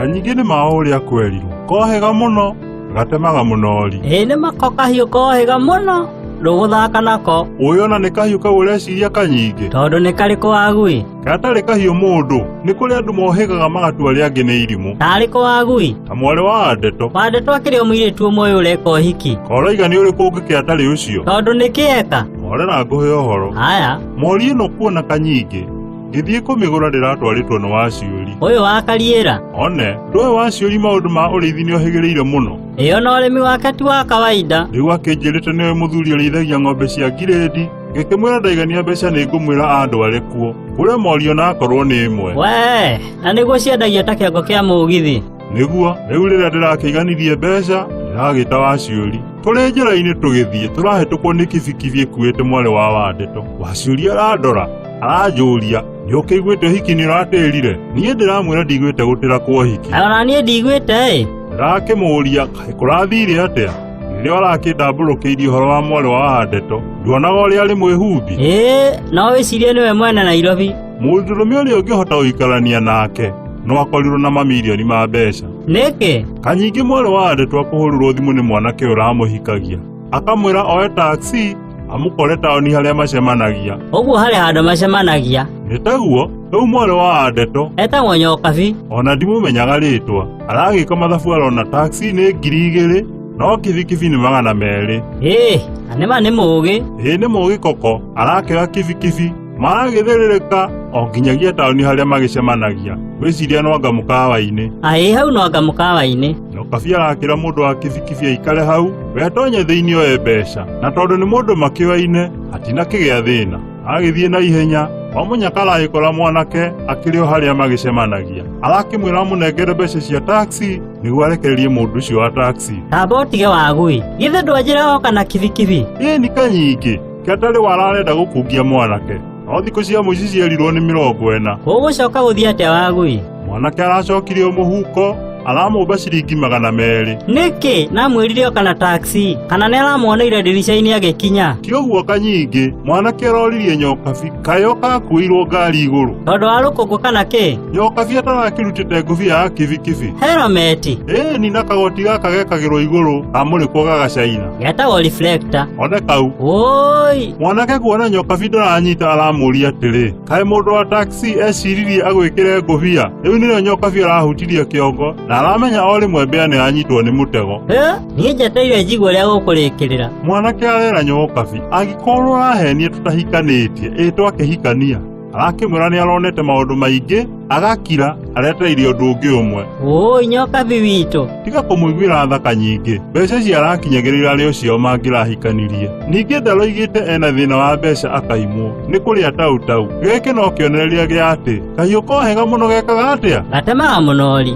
Kanyingĩ nĩ ma ũrĩa kwerirwo. Kohĩga mũno, gatemaga mũnori. Ĩĩ nĩ mako kahiũ kohĩga mũno ndũgũthaka nako. Ũyũ ona nĩ kahiũ kau ũreciria kanyingĩ. Tondũ nĩ karĩ wagui. Gatarĩ kahiũ mũndũ, nĩ kũrĩ andũ mohĩgaga magatua arĩa angĩ nĩ irimũ. Tarĩ kũ wagui? Ta mwarĩ wa Ndeto. Wa Ndeto akĩrĩ o mũirĩtu ũmwe ũyũ ũreka ũhiki. Koraiga nĩ ũrĩkũ ũngĩ atarĩ ũcio? Tondũ nĩ kĩeka. Horera ngũhe ũhoro. Haya. Mori ĩno kuona kanyingĩ. Ngĩthiĩ kũmĩgũra ndĩratwarĩtwo nĩ Waciũri. Ũyũ wa Kariĩra. One, ndũĩ Waciũri maũndũ ma ũrĩithi nĩohĩgĩrĩire mũno. Ĩyo na ũrĩmi wake ti wa kawaida. Rĩu akĩnjĩrĩte nĩwe mũthuri ũrĩithagia ng'ombe cia ngirĩndi. Ngĩkĩmwĩra ndaigania mbeca nĩ ngũmwĩra andware kuo. Kũrĩa mori ona akorwo nĩ ĩmwe. Wee, na nĩguo ciendagio ta kĩongo kĩa mũgithi. Nĩguo, rĩu rĩrĩa ndĩrakĩiganirie mbeca, ndĩragĩta Waciũri. Tũrĩ njĩra-inĩ tũgĩthiĩ, tũrahĩtũkwo nĩ kibikibi ĩkuĩte mwarĩ wa Wandeto. Waciũri arandora, aranjũria, nĩ ũkĩiguĩte ũhiki nĩ ũratĩrire? Niĩ ndĩramwĩra ndiguĩte gũtĩra kwa ũhiki. Ona niĩ ndiguĩte ĩ. Ndĩrakĩmũria, kaĩ kũrathire atĩa? Nĩrĩo arakĩndambũrũkĩirie ũhoro wa mwarĩ wa Wandeto. Nduonaga ũrĩa arĩ mwĩhumbi? Ĩĩ, no wĩcirie nĩwe mwene Nairobi. Mũndũrũme ũrĩa ũngĩhota gũikarania nake no akorirwo na mamirioni ma mbeca. Nĩkĩ? Kanyingĩ mwarĩ wa Ndeto akũhũrĩrwo thimũ nĩ mwanake ũramũhikagia. Akamwĩra oe taxi amũkore taũni harĩa macemanagia. Ũguo harĩ handũ macemanagia. Nĩ taguo, rĩu mwarĩ wa Ndeto Etagwo Nyokabi. ona ndimũmenyaga rĩtwa. Aragĩka mathabu arona taxi nĩ 2,000 no kibikibi nĩ 200. Ĩĩ, na nĩma nĩ mũũgĩ. Ĩĩ nĩ mũũgĩ koko, arakĩoya kibikibi maragĩthĩrĩrĩka o nginyagia taũni harĩa magĩcemanagia. Wĩciria no anga mũkawa-inĩ. Aĩ hau no anga mũkawa-inĩ. Nyokabi arakĩra mũndũ wa kibikibi aikare hau, we atonye thĩinĩ oe mbeca. Na tondũ nĩ mũndũ makĩoaine, hatinakĩgĩa thĩna. Agĩthiĩ na ihenya, Wamunyaka aragĩkora mwanake akĩrĩ o harĩa magĩcemanagia. Arakĩmwĩra amũnengere mbeca cia taxi nĩguo arekererie mũndũ ũcio wa taxi. Tamba ũtige wagui. Githĩ ndwanjĩra oka na kibikibi? Ĩĩ nĩ kanyingĩ, kĩatarĩ wararenda gũkungia mwanake. No thikũ cia mũici cierirwo nĩ 40. Ũgũcoka gũthiĩ atĩa wagui? Mwanake aracokire mũhuko, aramũmba ciringi 200. Nĩkĩ namwĩrire oka na taxi? Kana nĩ aramuoneire ndirica-inĩ agĩkinya? Ti ũguo kanyingĩ, mwanake aroririe Nyokabi kayo kakuĩirwo ngari igũrũ. Tondũ wa rũkũngũ kana kĩ? Nyokabi atarakĩrutĩte ngũbia ya kibikibi. Helmeti. Ĩĩ ni na kagoti gaka gekagĩrwo igũrũ kamũrĩkwo gagacaina. Getagwo reflector. One kau. Woi, Mwanake kuona Nyokabi ndaranyita aramũria atĩrĩ, kaĩ mũndũ wa taxi eciririe agwĩkĩre ngũbia? Rĩu nĩrĩo Nyokabi arahutirie kĩongo na aramenya o rĩmwe mbĩa nĩ yanyitwo nĩ mũtego. ĩ, niĩ njetereire njigue ũrĩa gũkũrĩkĩrĩra. Mwanake arera Nyokabi, angĩkorwo ũrahenia tũtahikanĩtie, ĩ twakĩhikania. Arakĩmwĩra nĩ aronete maũndũ maingĩ, agakira aretereire ũndũ ũngĩ ũmwe. Woi, Nyokabi witũ. Tiga kũmũiguĩra thaka nyingĩ, mbeca ici arakinyagĩrĩra arĩ o ciao mangĩrahikanirie. Ningĩ ndaroigĩte ena thĩna wa mbeca akaimwo, nĩ kũrĩa tautau. Gĩkĩ no kĩonereria gĩa atĩ, kahiũ kohĩga mũno gekaga atĩa? Gatemaga mũnori.